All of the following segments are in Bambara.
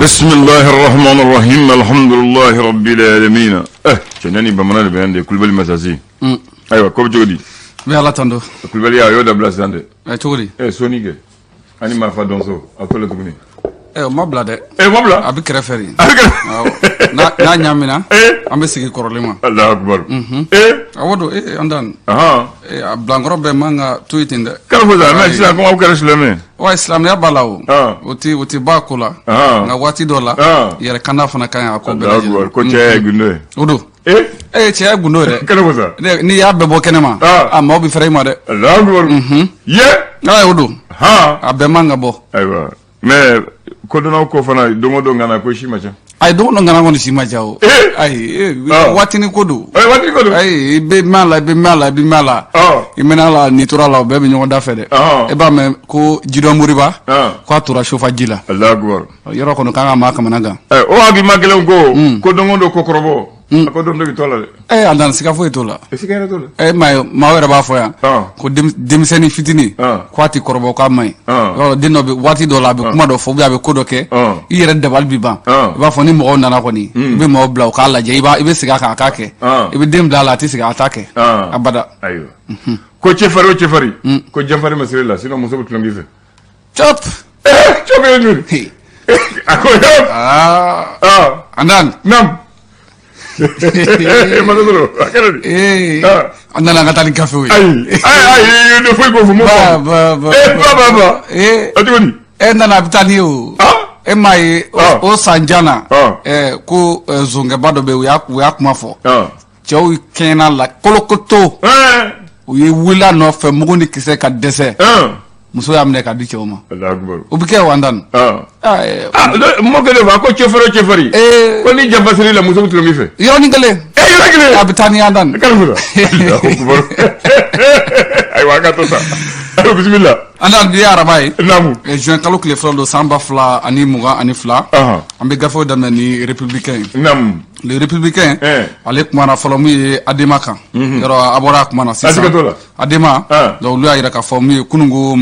Bisimilahi rahmani rahim alhamdulilahi rabbil alamin. Cɛ ni bamanan de bɛ yan de, Kulubali Masasi. Ayiwa, ko bɛ cogo di? N bɛ Ala tando. Kulubali, a y'o dabila sisan dɛ. Cogo di? Soni kɛ ani marifa dɔnso, a t'o la tuguni. O ma bila dɛ. Ma bila. A bɛ kɛrɛfɛ de. A bɛ kɛrɛfɛ. N'a ɲaamina, an bɛ segin kɔrɔlen ma. Alahu akubar. Awɔ don, an dan. A bilankɔrɔ bɛɛ man ka to yen ten dɛ. Kana fɔ sa, mais sisan ko aw kɛra silamɛ. Wa silamɛya b'a la o. O tɛ ba ko la. Nka waati dɔ la, yɛrɛ kanda fana ka ɲi a ko bɛɛ lajɛlen. Ko cɛ ye gundo ye. O don. Cɛ ye gundo yɛrɛ. Kana fɔ sa. N'i y'a bɛɛ bɔ kɛnɛ ma, a maaw bɛ fɛrɛ i ma dɛ. Alahu akubar. Ye. O don. A bɛɛ man ka bɔ. Ayiwa, mais kodɔnnaw ko fana, don o don ŋana ko si ma ca. Ayi, don o don ŋana kɔni si ma ca o. Ayi, waatinin ko don. Waatinin ko don. Ayi, i bɛ mɛn a la, i bɛ mɛn a la, i bɛ mɛn a la. I mɛnna a la, n'i tora a la, o bɛɛ bɛ ɲɔgɔn da fɛ dɛ. E b'a mɛn ko jidɔn moriba k'a tora sofa ji la. Alahu akubar. Yɔrɔ kɔni kan ka maa kamana gan. O hakilima gɛlɛnw ko ko don o don ko kɔrɔbɔ. A ko don dɔ bɛ to a la dɛ. A nana, siga foyi t'o la. Siga yɛrɛ t'o la. Maa ye, maaw yɛrɛ b'a fɔ yan ko denmisɛnnin fitinin k'a ti kɔrɔbɔ, k'a man ɲi. Yɔrɔ den dɔ bɛ, waati dɔ la, a bɛ kuma dɔ fɔ ou bien a bɛ ko dɔ kɛ, i yɛrɛ dabali bɛ ban. I b'a fɔ ni mɔgɔw nana kɔni, i bɛ maaw bila u k'a lajɛ, i bɛ segin a kan, a k'a kɛ. I bɛ den bila a la, a tɛ segin, a t'a kɛ abada. Ayiwa, ko cɛfarin o cɛfarin, ko janfarin ma siri la, sinon muso bɛ tulon k'i fɛ. Cop. Cop ye joli? A ko aa, an dan. Naam. A kɛra di? An nana, an ka taa ni gafew ye. Ayi ayi ayi, ne foyi k'o fɔ mun ba ba ba. Ba ba ba. A cogo di? E nana, a bɛ taa ni ye o. E m'a ye o san jan na ko zonkɛba dɔ bɛ yen, u y'a kuma fɔ. Cɛw kɛɲɛna la kolokoto. U ye wuli a nɔfɛ mugu ni kisɛ ka dɛsɛ. Muso y'a minɛ k'a di cɛw ma. O bɛ kɛ wa, an dan? Mɔkɛ de fɔ a ko cɛfarin o cɛfarin, ko ni janfa siri la, muso bɛ tulon k'i fɛ. Yɔrɔnin kelen. Yɔrɔ kelen. A bɛ taa ni an dan. Ayiwa, an ka to sa. Ayiwa, bisimila. An dan, bi ye araba ye. Naamu. Juin kalo tile fɔlɔ don, san 2022. An bɛ gafew daminɛ ni Républicain ye. Naamu. Le Républicain, ale kumana fɔlɔ mun ye Adema kan. Yɔrɔ a bɔra a kuma na sisan. Adema, donc olu y'a jira k'a fɔ mun ye kununko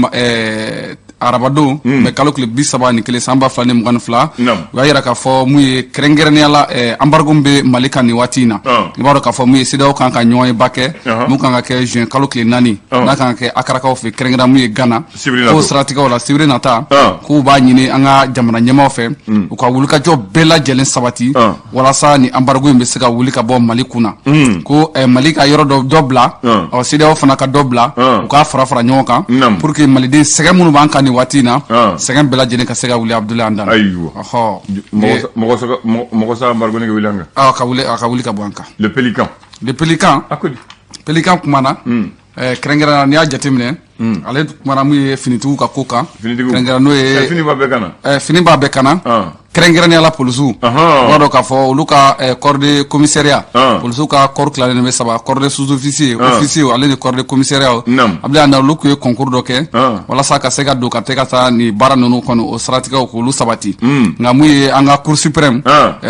arabadon, mais kalo tile 31 san 2022, u y'a jira k'a fɔ mun ye kɛrɛnkɛrɛnnenya la, embargo min bɛ Mali kan nin waati in na. I b'a dɔn k'a fɔ mun ye CEDEAO kan ka ɲɔgɔnyeba kɛ mun kan ka kɛ juin kalo tile 4, n'a kan ka kɛ Akarakaw fɛ, kɛrɛnkɛrɛn mun ye Ghana. K'o siratigɛw la, sibiri nata, k'u b'a ɲini an ka jamana ɲɛmaaw fɛ, u ka wulikajɔ bɛɛ lajɛlen sabati walasa ni embargo in bɛ se ka wuli ka bɔ Mali kun na. Ko Mali ka yɔrɔ dɔ dɔ bila, ɔ CEDEAO fana ka dɔ bila, u k'a fara fara ɲɔgɔn kan pour que maliden sɛgɛn minnu b'an kan nin waati in na, sɛgɛn bɛɛ lajɛlen ka se ka wuli, Abudulayi Andan. Ayiwa, mɔgɔ sa embargo ka wuli an kan. Ka wuli, a ka wuli ka bɔ an kan. Le Pélican. Le Pélican. A ko di? Pélican kumana kɛrɛnkɛrɛnnenya, n'i y'a jateminɛ, ale kumana mun ye finitigiw ka ko kan. Kɛrɛnkɛrɛn n'o ye fini b'a bɛɛ kana. Fini b'a bɛɛ kana, kɛrɛnkɛrɛnnenya la polisiw. U b'a dɔn k'a fɔ olu ka corps de commissariat, polisiw ka corps tilalen bɛ saba: corps de sous-officier, officier, ale ni corps de commissariat. Abudulayi Andan, olu tun ye concours dɔ kɛ walasa ka se ka don ka ka taa nin baara ninnu kɔni, o siratigɛw k'olu sabati. Nka mun ye an ka cour suprême,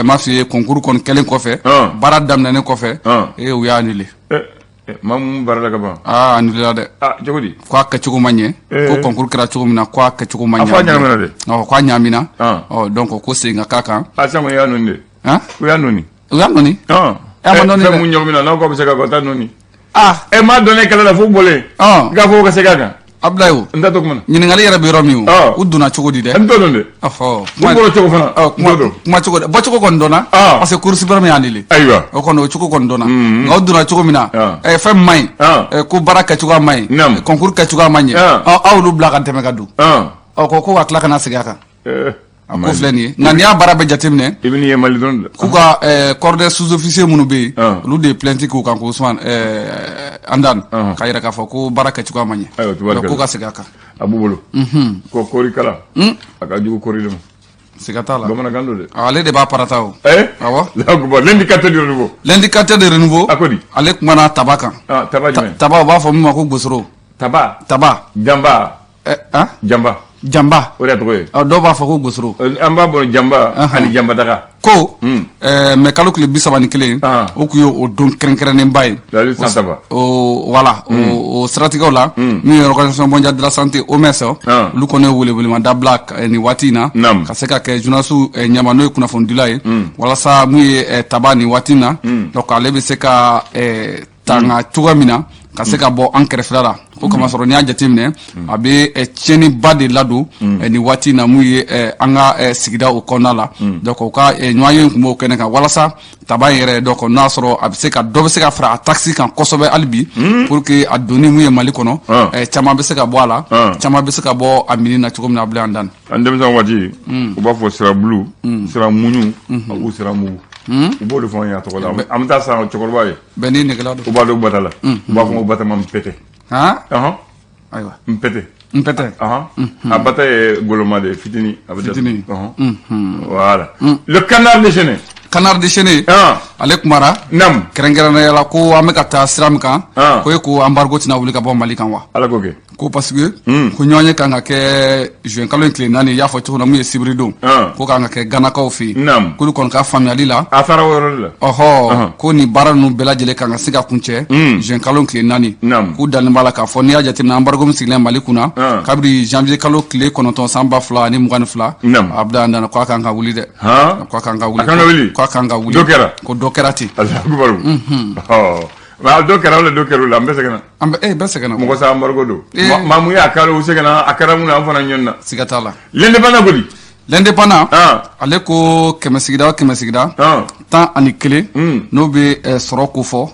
m'a f'i ye, concours kɔni kɛlen kɔfɛ, baara daminɛnen kɔfɛ, u y'a annulé. Maa mun baara la ka ban? Aa, annulé la dɛ. Aa, cogo di? K'a kɛcogo ma ɲɛ, ko concours kɛra cogo min na, k'a kɛcogo ma ɲɛ. A fɔ a ɲagamina dɛ. Ɔ, k'a ɲagamina. Ɔ, donc ko segin ka k'a kan. A sisan kɔni, i y'a nɔni dɛ. Han? U y'a nɔni. U y'a nɔni. A ma nɔni dɛ. Fɛn mun ɲagamina, n'aw ko a bɛ se ka kɛ, taa nɔni. Aa. Maa dɔnnen kɛlɛ la fo bɔlen. K'a fɔ ko ka segin a kan. Abudulayi o. N t'a to kuma na. Ɲininkali yɛrɛ bɛ yɔrɔ min o. U donna cogo di dɛ? N t'o dɔn dɛ. Ɔhɔ. U bɔra cogo fana. Kuma kuma cogo bɔ cogo kɔni dɔnna. Parce que cour suprême y'a annulé. Ayiwa. O kɔni, o cogo kɔni dɔnna. Nka u donna cogo min na, fɛn min man ɲi, ko baara kɛcogoya man ɲi, concours kɛcogoya man ɲɛ, aw olu bila ka tɛmɛ ka don. Ɔ, ko ka tila ka na segin a kan. A ko filɛ nin ye. Nka n'i y'a baara bɛɛ jateminɛ, I bɛ ye Mali dɔrɔn. K'u ka corps de sous-officier minnu bɛ yen, olu de ye plainte k'u kan ko Usumani Andan, k'a yira k'a fɔ ko baara kɛcogoya ma ɲɛ, ko ka segin a kan. A b'u bolo ko kɔɔrikala, a ka jugu kɔɔri de ma. Siga t'a la. Bamanankan don dɛ. Ale de b'a parata o. Awɔ. L'indicateur de renouveau. L'indicateur de renouveau. A ko di? Ale kumana taba kan. Taba jumɛn? Taba, u b'a fɔ min ma ko gosoro. Taba. Taba. Janba. Han? Janba. Janba. O de y'a tɔgɔ ye. Dɔw b'a fɔ ko gosoro. An b'a bɔ janba ani janbadaga. Ko mɛ kalo tile 31, o tun ye o don kɛrɛnkɛrɛnnenba ye. Voilà, o siratigɛw la, min ye Organisation mondiale de la santé, OMS, olu kɔni ye welewelemada bila nin waati in na ka se ka kɛ journaliste ɲɛma, n'o ye kunnafonidila ye, walasa mun ye taba nin waati in na, donc ale bɛ se ka tanga cogoya min na ka se ka bɔ an kɛrɛfɛla la. Ko kamasɔrɔ n'i y'a jateminɛ, a bɛ tiɲɛniba de ladon nin waati in na mun ye an ka sigida o kɔnɔna la. Donc o ka ɲɔgɔnye in tun b'o kɛnɛ kan walasa taba in yɛrɛ, donc n'a sɔrɔ a bɛ se ka dɔ bɛ se ka fara a taxe kan kosɛbɛ hali bi, pour que a donni mun ye Mali kɔnɔ, caman bɛ se ka bɔ a la, caman bɛ se ka bɔ a minni na cogo min na. A bila an dan. An denmisɛn waati, u b'a fɔ sirabulu, siramuɲu u siramugu, u b'o de fɔ an ye a tɔgɔ la. An bɛ taa san cɛkɔrɔba ye. Bɛɛ n'i negela don. U b'a dɔn bata la, u b'a fɔ ko batama npɛtɛ. Ayiwa. Npɛtɛ. Npɛtɛ. A bata ye goloma de ye, fitinin a bɛ. Fitinin. Voilà, le Canard déchaîné. Canard déchaîné, ale kumara kɛrɛnkɛrɛnnenya la ko an bɛ ka taa sira min kan, ko e ko embargo tɛna wuli ka bɔ Mali kan wa? Ala k'o kɛ. Ko parce que ko ɲɔgɔnye kan ka kɛ juin kalo in tile 4, i y'a fɔ cogo min na, mun ye sibiri don, ko kan ka kɛ Ganakaw fɛ yen, k'olu kɔni ka faamuyali la. A taara o yɔrɔ de la. Ɔhɔ, ko nin baara ninnu bɛɛ lajɛlen kan ka se ka kuncɛ juin kalo tile 4. K'u dalen b'a la k'a fɔ n'i y'a jateminɛ, embargo min sigilen Mali kunna kabini janvier kalo tile 9 san 2022, a bila an dana k'a kan ka wuli dɛ. K'a kan ka wuli. A kan ka wuli. K'a kan ka wuli. Dɔ kɛra. Ko dɔ kɛra ten. Alahu dɔ kɛra wala dɔ kɛra o la, an bɛɛ sɛgɛnna. An bɛ bɛɛ sɛgɛnna. Mɔgɔ sa embargo don. Maa mun y'a kari, u sɛgɛnna, a kɛra mun na, an fana ɲɔgɔn na. Siga t'a la. L'Indépendant ko di? L'Indépendant, ale ko kɛmɛ sigida o kɛmɛ sigida 11, n'o bɛ sɔrɔ ko fɔ,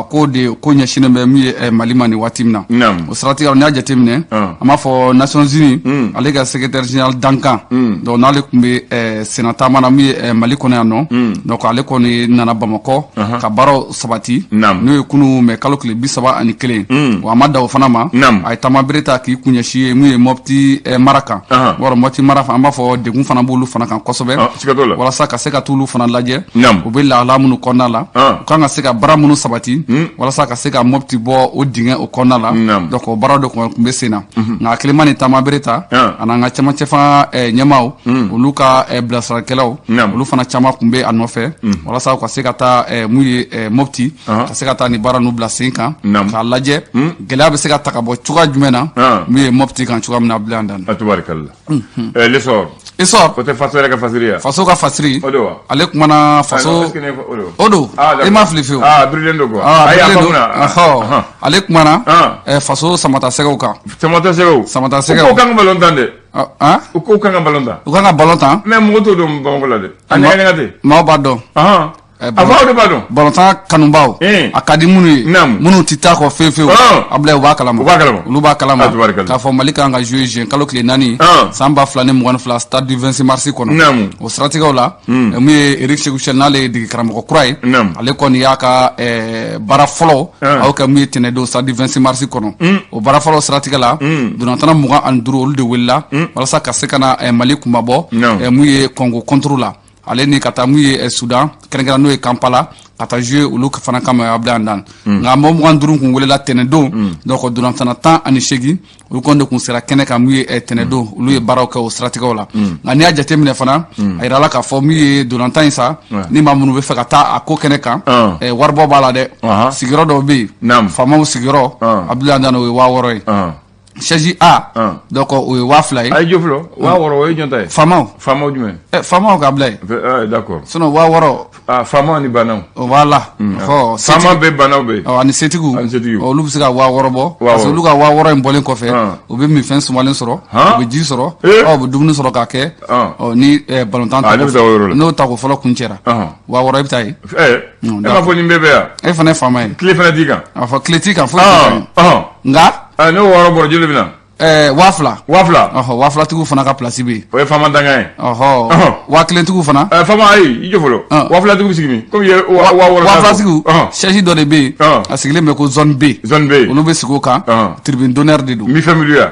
k'o de ko ɲɛsinnen bɛ min ye Mali ma nin waati min na. O siratigɛ la, n'i y'a jateminɛ, an b'a fɔ Nations Unies, ale ka secrétaire général dankan, donc n'ale tun bɛ sennataama na min ye Mali kɔnɔ yan nɔ, donc ale kɔni nana Bamakɔ ka baaraw sabati, n'o ye kunun mɛ kalo tile 31. Wa a ma dan o fana ma, a ye taamabere ta k'i kun ɲɛsin min ye Mɔpti mara kan. Wɔrɔ Mɔpti mara, an b'a fɔ degun fana b'olu fana kan kosɛbɛ, walasa ka se ka t'olu fana lajɛ, u bɛ lahala minnu kɔnɔna la, u kan ka se ka baara minnu sabati walasa ka se ka Mɔpti bɔ o dingɛ o kɔnɔna la. Donc o baara de tun bɛ sen na. Nka a kelen ma nin taamabere ta, a n'an ka cɛmancɛ fanga ɲɛmaaw, olu ka bilasiralikɛlaw, olu fana caman tun bɛ a nɔfɛ walasa u ka se ka taa mun ye Mɔpti, ka se ka taa nin baara ninnu bila sen kan, k'a lajɛ gɛlɛya bɛ se ka ta ka bɔ cogoya jumɛn na mun ye Mɔpti kan cogoya min na. Bila an dan. L'Essor. Essor. O tɛ faso yɛrɛ ka fasiri ye. Faso ka fasiri. O don wa? Ale kumana faso. O don. E ma fili fiyewu. Ah, birilen don quoi. Ah, birilen don. Ɔhɔ. Ale kumana faso samatasɛgɛw kan. Samatasɛgɛw. Samatasɛgɛw. U ko kan ka balon tan dɛ. U ko kan ka balon tan. U kan ka balon tan. Mais mɔgɔ t'o dɔn Bamakɔ la dɛ. A ɲaga ɲaga tɛ. Maaw b'a dɔn. A fɔ aw de b'a dɔn. Balontan kanubaw, a ka di minnu ye, minnu tɛ taa kɔ fewu fewu, Abulaye, u b'a kalama. U b'a kalama. Olu b'a kalama k'a fɔ Mali kan ka jouer juin kalo tile 4 san 2022 stade du 26 mars kɔnɔ. O siratigɛw la, mun ye Eric Sékou Chelle, n'ale ye dege karamɔgɔ kura ye, ale kɔni y'a ka baara fɔlɔ a y'o kɛ mun ye tɛnɛndon stade du 26 mars kɔnɔ. O baara fɔlɔ siratigɛ la, dolantanna 25, olu de welela walasa ka se ka na Mali kunmabɔ mun ye Congo contre la, ale ni ka taa mun ye Sudan kɛrɛnkɛrɛn, n'o ye Kampala, ka taa jouer olu fana kama. A bila an dan. Nka mɔgɔ 25 kun welela tɛnɛndon, donc dolantanna 18, olu kɔni de kun sera kɛnɛ kan mun ye tɛnɛndon. Olu ye baaraw kɛ o siratigɛw la. Nka n'i y'a jateminɛ fana, a yirala k'a fɔ min ye dolantan in sa, ni maa minnu bɛ fɛ ka taa a ko kɛnɛ kan, waribɔ b'a la dɛ. Sigiyɔrɔ dɔw bɛ yen, faamaw sigiyɔrɔ, Abdoulaye Andane, o ye 6000 ye. Chaise A, donc o ye 2000 ye. A ye jɔ fɔlɔ, 6000, o ye jɔn ta ye? Faamaw. Faamaw jumɛn? Faamaw ka bila yen. D'accord. Sinon 6000. Ah, faamaw ni banaw. Voilà. Ɔ, faama bɛ, banaw bɛ. Ɔ, ani setigiw. Ani setigiw. Olu bɛ se ka 6000 bɔ. Parce que olu ka 6000 in bɔlen kɔfɛ, u bɛ minfɛn sumalen sɔrɔ, u bɛ ji sɔrɔ, ɔ, u bɛ dumuni sɔrɔ k'a kɛ. Ɔ, ni balontan ta. Ne bɛ taa o yɔrɔ la. N'o tako fɔlɔ kuncɛra. 6000, i bɛ taa yen. E b'a fɔ nin bɛɛ bɛ yan. E fana ye faama ye. Tile fana t'i kan. A fɔ tile t'i kan, foyi t'i kan. Nka. N'o 6000 bɔra, joli bɛ na? 2000. 2000. Ɔhɔ, 2000 tigiw fana ka place bɛ yen. O ye faama dankan ye. Ɔhɔ, 1000 tigiw fana. Faama, ayi, i jɔ fɔlɔ. 2000 tigiw bɛ sigi min? Komi 6000. 2000 tigiw, chaise dɔ de bɛ yen. A sigilen bɛ ko zone B. Zone B. Olu bɛ sigi o kan. Tribune d'honneur de don. Minfɛn bɛ di yan.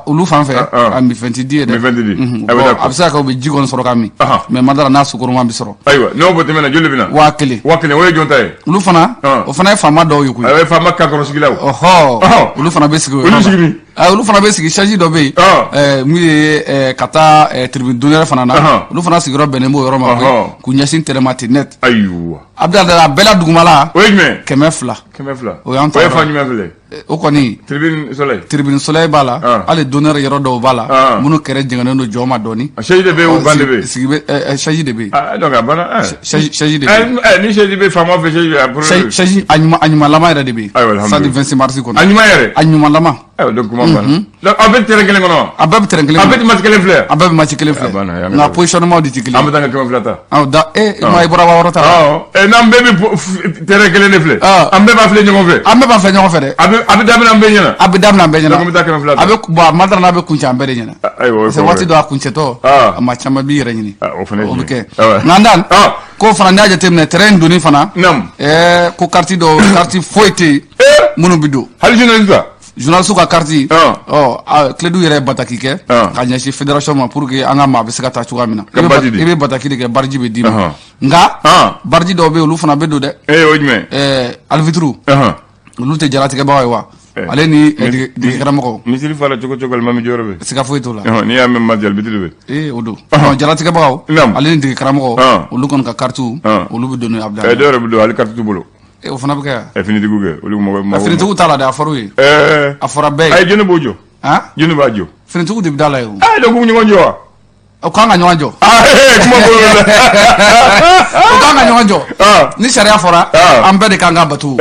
Olu fan fɛ, a minfɛn tɛ di yen dɛ. Minfɛn tɛ di. A bɛ se ka kɛ u bɛ ji kɔni sɔrɔ ka min. Mais madara n'a sukoroma bɛ sɔrɔ. Ayiwa, n'o bɔ tɛmɛna, joli bɛ na? 1000. 1000, o ye jɔn ta ye? Olu fana, o fana ye faama dɔw ye koyi. O ye faama kakɔrɔsigilaw. Ɔhɔ, olu fana bɛ sigi o yɔrɔ la. Olu sigi min? Olu fana bɛ sigi chaise dɔ bɛ yen min ye ka taa tribune d'honneur fana na, olu fana sigiyɔrɔ bɛnnen b'o yɔrɔ ma k'u ɲɛsin terrain ma ten net. Ayiwa. Abudulayi, a bɛɛ la dugumala. O ye jumɛn? 200. 200. O y'an ta. O ye fan jumɛn filɛ? O kɔni. Tribune Soleil. Tribune Soleil b'a la, hali d'honneur yɔrɔ dɔw b'a la minnu kɛrɛ jɛngɛnnen don jɔ ma dɔɔni. Chaise de bɛ yen ou banc de bɛ yen? Sigi bɛ, chaise de bɛ yen. Ah donc a banna. Chaise de bɛ yen. Ni chaise bɛ faama fɛ, chaise bɛ a problème. Chaise a ɲuman, a ɲumanlama yɛrɛ de bɛ yen. Ayiwa. Stade 26 mars kɔnɔ. A ɲuman yɛrɛ. A ɲumanlama. Ayiwa, donc kuma banna. Donc aw bɛ terrain kelen kɔnɔ wa? A bɛɛ bɛ terrain kelen kɔnɔ. A bɛɛ tɛ match kelen filɛ? A bɛɛ bɛ match kelen filɛ. Nka positionnement de tɛ kelen ye. An bɛ taa n ka 200 ta. Awɔ da e ma i bɔra 6000 ta la. Awɔ, n'an bɛɛ bɛ terrain kelen de filɛ. An bɛɛ b'a filɛ ɲɔgɔn fɛ. An bɛɛ b'a filɛ ɲɔgɔn fɛ dɛ. A bɛ daminɛ an bɛɛ ɲɛna. A bɛ daminɛ an bɛɛ ɲɛna. Donc an bɛ taa 200 ta. A bɛ bon, a ma dara n'a bɛ kuncɛ an bɛɛ de ɲɛna. Ayiwa, o ye parce que waati dɔ a kuncɛtɔ. A maa caman b'i yɛrɛ ɲini. O fana o bɛ kɛ. Nka Dan ko fana n'i y'a jateminɛ terrain in donni fana. Ko carte dɔw, carte foyi tɛ yen minnu bɛ don. Hali journaliste. Journaliste ka carte, ɔ Kledu yɛrɛ ye bataki kɛ ka ɲɛsin fédération ma pour que an ka maa bɛ se ka taa cogoya min na. I bɛ bataki de kɛ, badge bɛ d'i ma, nka badge dɔw bɛ yen, olu fana bɛ don dɛ. O ye jumɛn? Arbitre, olu tɛ jalatigɛbagaw ye wa? Ale ni dege karamɔgɔ. Misiri fara cogo cogo, alimami jɔyɔrɔ bɛ. Siga foyi t'o la. N'i y'a mɛn ma arbitre bɛ. Ee, o don jalatigɛbagaw ale ni dege karamɔgɔ, olu kɔni ka carte, olu bɛ don n'o ye Abudulayi. Dɔw yɛrɛ bɛ don hali carte t'u bolo. O fana bɛ kɛ yan. Finitigiw kɛ, olu mɔgɔ. Finitigiw t'a la dɛ, a fɔra u ye. A fɔra bɛɛ ye. Ayi, jɔnni b'o jɔ? Jɔnni b'a jɔ? Finitigiw de bɛ da la yen o. Donc k'u ɲɔgɔn jɔ wa? U kan ka ɲɔgɔn jɔ. Kuma bolo la. U kan ka ɲɔgɔn jɔ. Ni sariya fɔra, an bɛɛ de kan ka bato.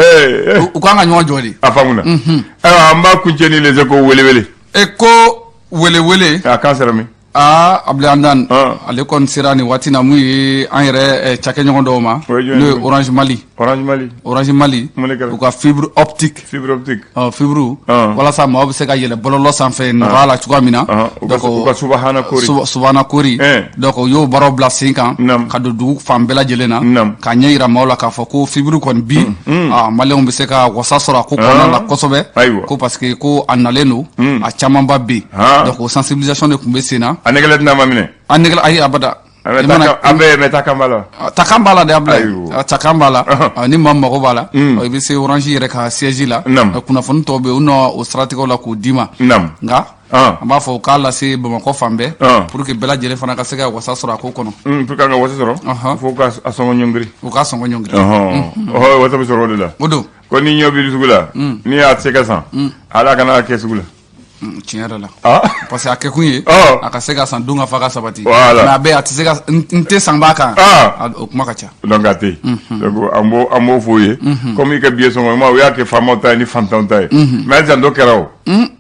U kan ka ɲɔgɔn jɔ de. A faamuna. Ayiwa, an b'a kuncɛ ni Les Échos welewele. Eko welewele. A kan sera min? Aa, Abudulayi Dan, ale kɔni sera nin waati na mun ye an yɛrɛ cakɛɲɔgɔn dɔw ma, n'o ye Orange Mali. Orange Mali. Orange Mali, u ka fibre optique. Fibre optique. Fibre walasa maaw bɛ se ka yɛlɛ bɔlɔlɔ sanfɛ nɔgɔya la cogoya min na. U ka subahana kori. Subahana kori. Donc u y'o baaraw bila sen kan ka don dugu fan bɛɛ lajɛlen na, k'a ɲɛ yira maaw la k'a fɔ ko fibre kɔni bi, maliyɛnw bɛ se ka wasa sɔrɔ a ko kɔnɔna la kosɛbɛ, ko parce que ko a nalen don, a camanba bɛ yen. Donc o sensibilisation de tun bɛ sen na. A nɛgɛlɛ tɛna ma minɛ. A nɛgɛlɛ, ayi, abada. An bɛɛ mɛ takan b'a la. Takan b'a la dɛ, Abudulayi, takan b'a la. Ni maa mago b'a la, i bɛ se Orange yɛrɛ ka siège la. Kunnafoni tɔw bɛ yen, u nɔ o siratigɛw la k'o d'i ma. Nka an b'a fɔ u k'a lase Bamakɔ fan bɛɛ pour que bɛɛ lajɛlen fana ka se ka wasa sɔrɔ a ko kɔnɔ. Pour que an ka wasa sɔrɔ, fo ka a sɔngɔ ɲɔngiri. U ka sɔngɔ ɲɔngiri. Wasa bɛ sɔrɔ o de la. O don. Ko ni ɲɔ bɛ sugu la, n'i y'a se ka san, ala kana kɛ sugu la. Tiɲɛ yɛrɛ la, parce que a kɛkun ye a ka se ka san, don ka fa ka sabati, mais a bɛɛ a tɛ se ka n tɛ sanbaa kan, o kuma ka ca. Donc a tɛ yen. Donc an b'o f'u ye comme i ka billet sɔngɔ ma, u y'a kɛ faamaw ta ye ni fantanw ta ye, mais halisa dɔ kɛra o,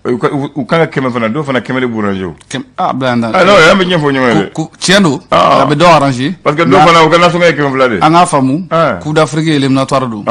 u kan ka 100 fana, dɔw fana 100 de b'u arranger o. Ah, Abudulayi. Ah non, an bɛ ɲɛfɔ ɲɔgɔn ye dɛ. Tiɲɛ don, a bɛ dɔw arranger. Parce que dɔw fana, u ka nasɔngɔ ye 200 de ye. An k'a faamu, Coupe d'Afrique éliminatoire don,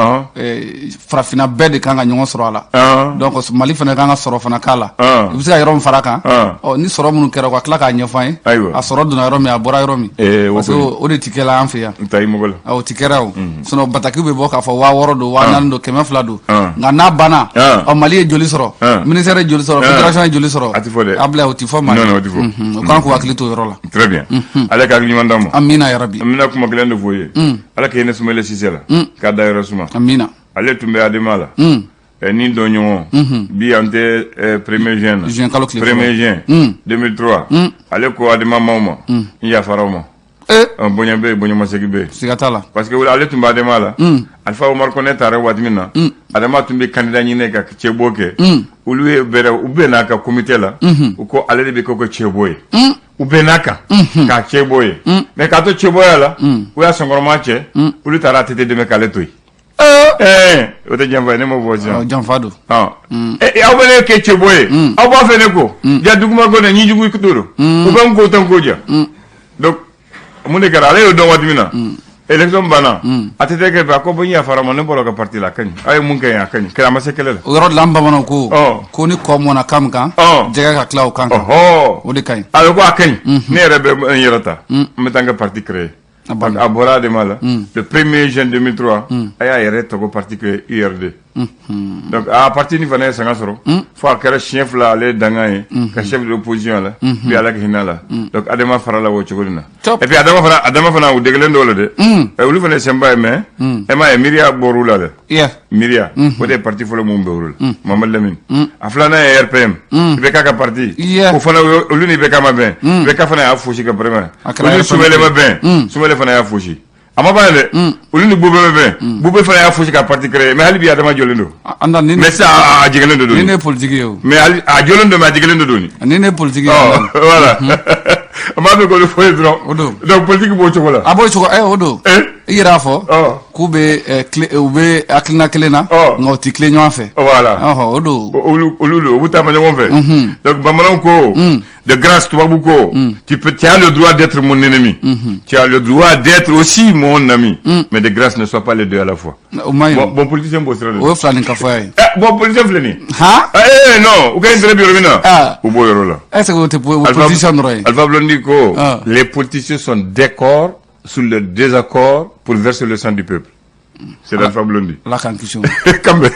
farafinna bɛɛ de kan ka ɲɔgɔn sɔrɔ a la. Donc Mali fana kan ka sɔrɔ fana k'a la. I bɛ se ka yɔrɔ min fara kan, ɔ ni sɔrɔ minnu kɛra, u ka tila k'a ɲɛfɔ an ye. A sɔrɔ donna yɔrɔ min, a bɔra yɔrɔ min. Parce que o de ti kɛla an fɛ yan. N ta i mɔgɔ la. O ti kɛra o. Sinon batakiw bɛ bɔ k'a fɔ 6000 don, 4000 don, 200 don. Nka n'a banna, ɔ Mali ye joli sɔrɔ, ministère ye joli sɔrɔ, fédération ye joli sɔrɔ. A ti fɔ dɛ. Abulayi, o ti fɔ maa ye. Non, o ti fɔ. U kan k'u hakili to o yɔrɔ la. Très bien. Ala ka hakili ɲuman d'an ma. Amina yarabi. An bɛna kuma kelen de fɔ i ye. Ala ka hinɛ Sumayila Sise la. K'a dayɔrɔ suma. Amina. Ale tun bɛ Adema la. Ni dɔnɲɔgɔn bi, an tɛ premier juin na. Juin kalo tile. Premier juin 2003, ale ko Adema maaw ma: n yafara aw ma. Bonya bɛ yen, bonyamasegin bɛ yen. Siga t'a la. Parce que ale tun bɛ Adema la. Alpha Omar Konɛ taara waati min na, Adema tun bɛ candidat ɲini ka cɛbɔ kɛ. Olu ye bɛrɛ, u bɛn'a kan comité la, u ko ale de bɛ kɛ cɛbɔ ye. U bɛn'a kan k'a cɛbɔ ye, mais k'a to cɛbɔya la, u y'a sɔnkɔrɔma cɛ, olu taara ATT dɛmɛ k'ale to yen. O tɛ janfa ye? Ne m'o fɔ sisan. Janfa don. Aw bɛ ne kɛ cɛbɔ ye, aw b'a fɛ ne ko ja duguma ko ne ɲijugu to don, u bɛ n ko tɛ n ko ja. Donc mun de kɛra? Ale y'o dɔn waati min na, élection banna, ATT kɛ, a ko bon, n yafara ma, ne bɔra ka parti la, a ka ɲi, aw ye mun kɛ yen, a ka ɲi, kɛlɛ a ma se kɛlɛ la. O yɔrɔ de la, an bamananw ko ni kɔ mɔnna kan min kan, jɛgɛ ka tila o kan kan, o de ka ɲi. A ko a ka ɲi, ne yɛrɛ bɛ n yɛrɛ ta, n bɛ taa n ka parti créer. A bɔra Adema la le 1er juin 2003, a y'a yɛrɛ tɔgɔ parti créer, URD. Donc a parti ni fana ye sanga sɔrɔ fo a kɛra siɲɛ fila ale ye dangan ye ka chef de l'opposition la bi, Ala ka hinɛ la. Donc Adema farala o cogo in na. Et puis Adema fana u degelen dɔw la dɛ. Olu fana ye sɛnba ye, mais e m'a ye, Miiriya bɔr'u la dɛ. Miiriya, o de ye parti fɔlɔ mun bɛ olu la, Mamadu Lamine. A filanan ye RPM, IBK ka parti. O fana, olu ni IBK ma bɛn, IBK fana y'a fosi ka vraiment. A kɛra olu ni RPM. Soumaïla ma bɛn, Soumaïla fana y'a fosi. A ma ban dɛ, olu ni Boubèye ma bɛn, Boubèye fana y'a fosi ka parti créer. Mais hali bi Adama jɔlen don. An da ni Mais sisan a jigilen don ni dɔɔni. Ne ye politique ye o. Mais hali a jɔlen don, mais a jigilen don dɔɔni. Ni ne ye politique ye. Ɔ voilà, an b'a fɛ k'olu fɔ ye dɔrɔn. O don. Donc politique b'o cogo la. A b'o cogo o don. I yɛrɛ y'a fɔ k'u bɛ u bɛ hakilina kelen na, nka u ti tilen ɲɔgɔn fɛ. Voilà. Ɔhɔ, o don. Olu don, u bɛ taama ɲɔgɔn fɛ. Donc bamananw ko de grâce, tubabu ko tu as le droit d'être mon ennemi, tu as le droit d'être aussi mon ami, mais de grâce, ne sois pas les deux à la fois. O man ɲi. Bon, politicien b'o sira de. O ye filanin kafoya ye. Eh, bon, politicien filɛ nin ye. Han. Eh non, u ka intérêt bɛ yɔrɔ min na, u b'o yɔrɔ la. Est ce que o tɛ o politicien dɔrɔn ye? Alpha Blondy ko les politiciens sont d'accord sur le désaccord pour verser le sang du peuple. C'est l'Alpha Blondy. Ala k'an kisi o. Kanbɛ.